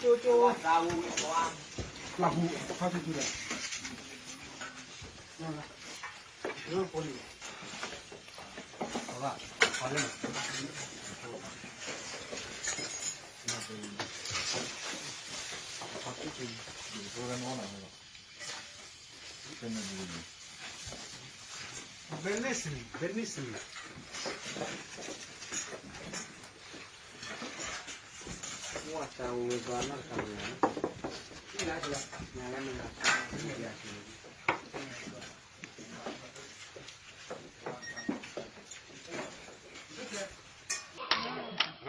ကၠိကၠိ ပျၢ်ဟူ ဖါဆူၣ်ဆူၣ်ဒီး Benisli, Benisli.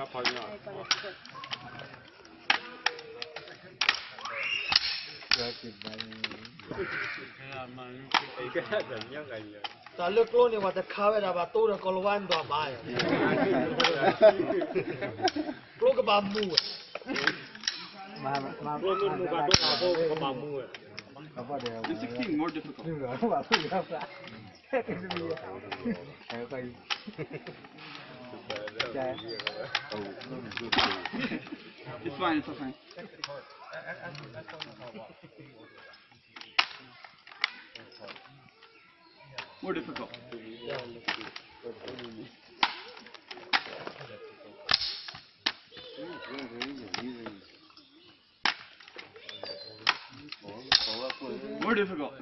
Thank you. တၢ်လၢကျိန့ၣ် ပှၤတခါဝဲဒၣ်ဘၣ်တိၢ်ဒီးကီၤလၤဝါန့ၣ်ဒီးဘၣ်ယၤ, ကျိကဘၣ်မူဝဲ, ကျိမ့ၢ်မူဘၣ်ဒိၣ်အဃိကဘၣ်မူဝဲ. It's sixteen, more difficult. It's fine, it's fine. More difficult. More difficult.